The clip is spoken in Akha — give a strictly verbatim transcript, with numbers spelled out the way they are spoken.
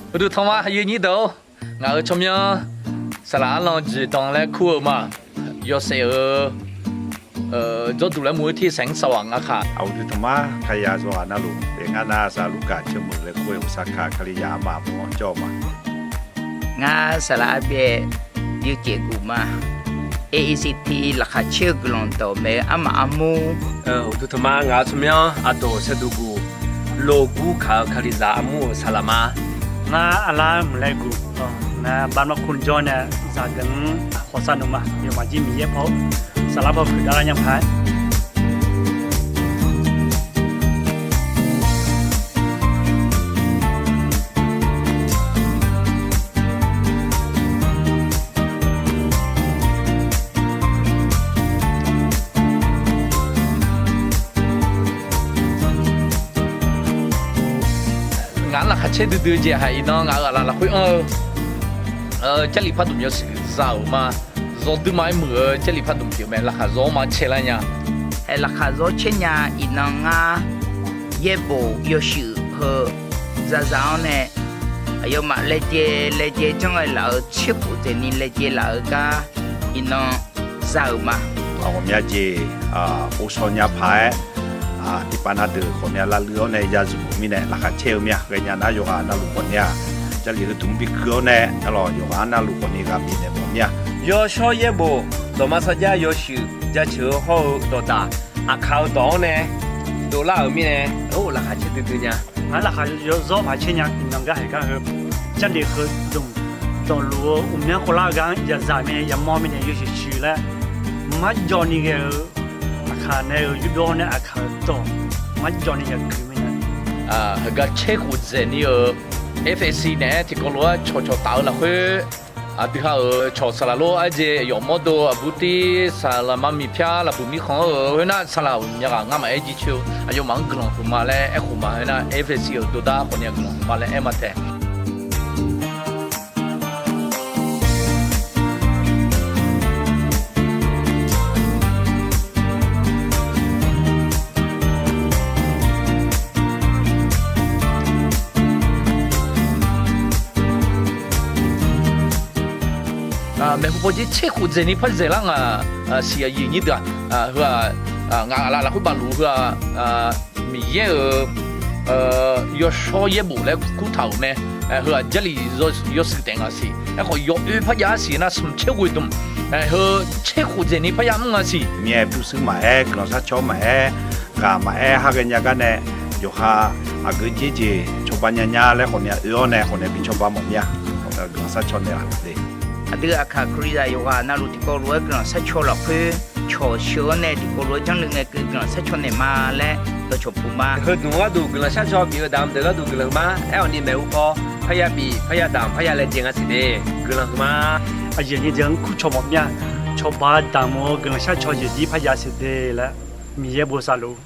Uqduq tanqma aqyuif aqnyir deuq-or, ngaq-euq tsawrmyanr saqlaq arlan jeqdan laer kur-eu ma. Yawshaef-eu jawrduq laer mur-eu tirsaeq-anr sawaq nga kaq. Uqduq tanqma kalizaq zawqghaq navluf, ngar nar saqlaq Lurkaf Ceuvmeuq laer kur-eu Osaka kalizaq armaf mawr-anr jawr-eu ma. Ngar saqlaq Arbyaev Yawcaef Guf ma. A E C T laqkhaq caer-eu guiqlanq dawq maeq-eu armaf armur. Uqduq tanqma ngaq-euq tsawrmyanr aqdawq saevduq guf loqgur kaq-eu kalizaq armur-euq saqlaq ma. Ngar aqlar Muiqlaer Guf, ngar bar nawr kur jawr nae zaqdeuq-anr khawqsar nmr ma. Yawmaf jir Miqyaer paw-or, saqlaq paw puiqdav lar nya paq-aer. Ngaq-anr laqkhaq caer duidui-eu jeq haiq iqnan ngaq-euq aqlaf lafkhoer anr-eu Jarlif pardmq yawshuif za-euq ma. Zawduima-aer muiq-eu Jarlif pardmq pyeuf-eu mae. Laqkhaq zawr ma caer lar nya. Ae, laqkhaq zawr caer nya. Iqnan ngar yaerbof yawshuif heu zazaq-anr nae aqyawfmaf laejae laejae janr-aer laf-euq tserkhof dzaeqni laejae laf-eu gar iqnan za-euq ma. Ghawqmya jeq ovshaw nya paq-aer tiqpav na deuq ghawqmya lavluiv-awr nae ya zmq-euq mirnae laqkhaq caer-eu mir-a. Ghaenya nar yawqghaq navluf khawfni-aq, Jarlif heudmq-anr bikui-awr nae arlawq yawqghaq-anr navluf khawfni ghaq bifnaeq mawf mir-a. Yawshawr yaerbof dawqma sarjax yawshuif jaceuq-eu hawr-eu dawqdaq aqkaq-eu dawq-anr nae dovlar-euq mirnae, or, laqkhaq caer duidui nya. Ngar laqkhaq zawr paq caer nya. Iqnan gar haiq gar heu Jarlif heudmq dawqluf-eu uqmyanr khovlar-eu gar-anr yadzaq mirnae yamawr mirnae yawshuif shuif laer marjawvni ghae-eu aqkaq nae-euq yurdov-awr nae aqkaq-eu dawq marjawvni yagui mirnae, heugar tserkhof dzaeqni-euq F S C naeq-aer tiqkawv lof-aer cawqcawq taf-eu lafkhoer, aqdui ha-euq cawq saqlaq lor arjeq yawf mawrdo aqbur tir saqlaq ma miqpyar laf buq mirkhanq-anr-euq khoernar saqlaq-euq myavghaq ngar maqaer jircoer-eu aqyawfmaf-anr guiqlanq huiqma laer aerkhof ma. Khoernar F S C-euq dordar khawfni-aq guiqlanq huiqma laer aer ma taef. Maeqhu paw jir tserkhof dzaeqni par dzaeqlar ngaq siq aqyuif aqnyir deuq-aq, heu-aq, ngaq aqlaf lafkhoer bafluf heu-aq, Miqyaer-euq yawshawr yaerbof laer kurtaq-euq mae. Heu-aq Jarlif yawshuif taef ngaq siq. Aerkhawf yawoer parjav-ar siq nar smq tser ghoeq dmq heu tserkhof dzaeqni parjav mr nga siq. Myav pyurshuir maqaer, guiqlanq sharcaw maqaer, ghaq maqaer, har ghaenya gar nae yawqha aqgeu dzer jeq cawba nya nya laer khawfni-aq oe-awr nae khawfni bi cawba mawf mir-a. Guiqlanq sharcaw naeq-a de. Aqdui aqkaq Kalizaq yawqghaq navluf tiqkawv lof-aer guiqlanq sharcaw lafkhoer cawq sheu-awr nae tiqkawv lof-aer janrluf ngae keuv guiqlanq sharcaw naeq ma laer dawqcawq puq ma. Heudmq gharduq guiqlanq sharcaw bif-eu damq deuq gharduq guiqlanq huiqma. Aerkhawfni maeqhu paw parya bif parya damq parya laejae nga siq de. Guiqlanq huiqma. Aqyuif aqnyir deuq-anr kurcawq mawf mir-a. Cawba damq-eu guiqlanq sharcaw jeqjir parya siq de laer Miqyaer bosav luf.